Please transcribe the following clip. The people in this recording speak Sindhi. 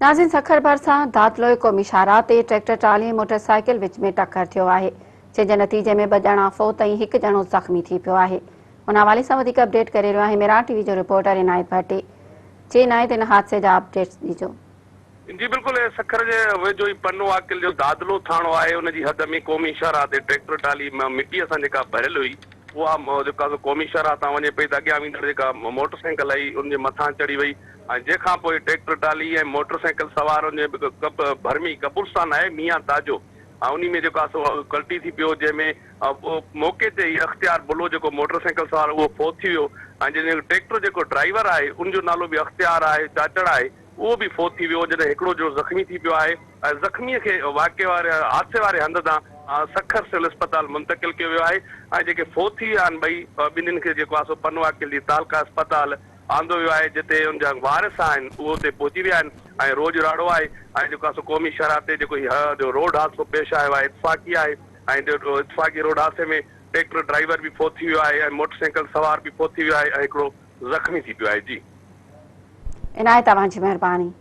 ناظرين سکر ڀرسان دادلوئي قومي شاهراهه تي ٽريڪٽر ٽرالي ۽ موٽر سائيڪل وچ ۾ ٽڪر ٿيو آهي جنهن جي نتيجي ۾ ٻه ڄڻا فوت ۽ هڪ ڄڻو زخمي ٿي پيو آهي ان حوالي سان وڌيڪ اپڊيٽ ڪري رهيو آهي ميران ٽي وي جو رپورٽر عنايت ڀٽي جي عنايت ان حادثي جا اپڊيٽس ڏجو. جي بلڪل سکر جي ويجهو ئي پنو عاقل جو دادلو ٿاڻو آهي ان جي حد ۾ قومي شاهراهه تي ٽريڪٽر ٽرالي مٽيء سان جيڪا ڀريل هئي اها جيڪا سو قومي شاهراهه تان وڃي پئي ته اڳيان ويندڙ جيڪا موٽر سائيڪل آئي ان جي مٿان چڙهي وئي ۽ جنهن کان پوء ٽريڪٽر ٽرالي ۽ موٽر سائيڪل سوار ان جي ڀر ۾ ئي قبرستان آهي ميان تاجو ۽ انهي ۾ جيڪو آهي سو ڪلٽي ٿي پيو جنهن ۾ موقعي تي ئي اختيار بلو جيڪو موٽر سائيڪل سوار اهو فوت ٿي ويو ۽ جنهن جو ٽريڪٽر جيڪو ڊرائيور آهي ان جو نالو به اختيار آهي چاچڙ آهي اهو به فوت ٿي ويو جڏهن هڪڙو جو زخمي ٿي پيو آهي ۽ زخمي کي واقعي واري حادثي واري هنڌ تان سکر سول اسپتال منتقل ڪيو ويو آهي ۽ جيڪي فوت ٿي ويا آهن ٻئي ٻنهين کي جيڪو آهي سو پنوعاقل جي تعلقه اسپتال آندو ويو آهي جتي ان جا وارث آهن اهي اتي پهچي ويا آهن ۽ روڄ راڙو آهي ۽ جيڪو آهي سو قومي شاهراهه تي جيڪو هي جو روڊ حادثو پيش آيو آهي اتفاقي آهي ۽ اتفاقي روڊ حادثي ۾ ٽريڪٽر ڊرائيور به فوت ٿي ويو آهي ۽ موٽر سائيڪل سوار به فوت ٿي ويو آهي ۽ هڪڙو زخمي ٿي پيو آهي جي. عنايت اوهان جي مهرباني.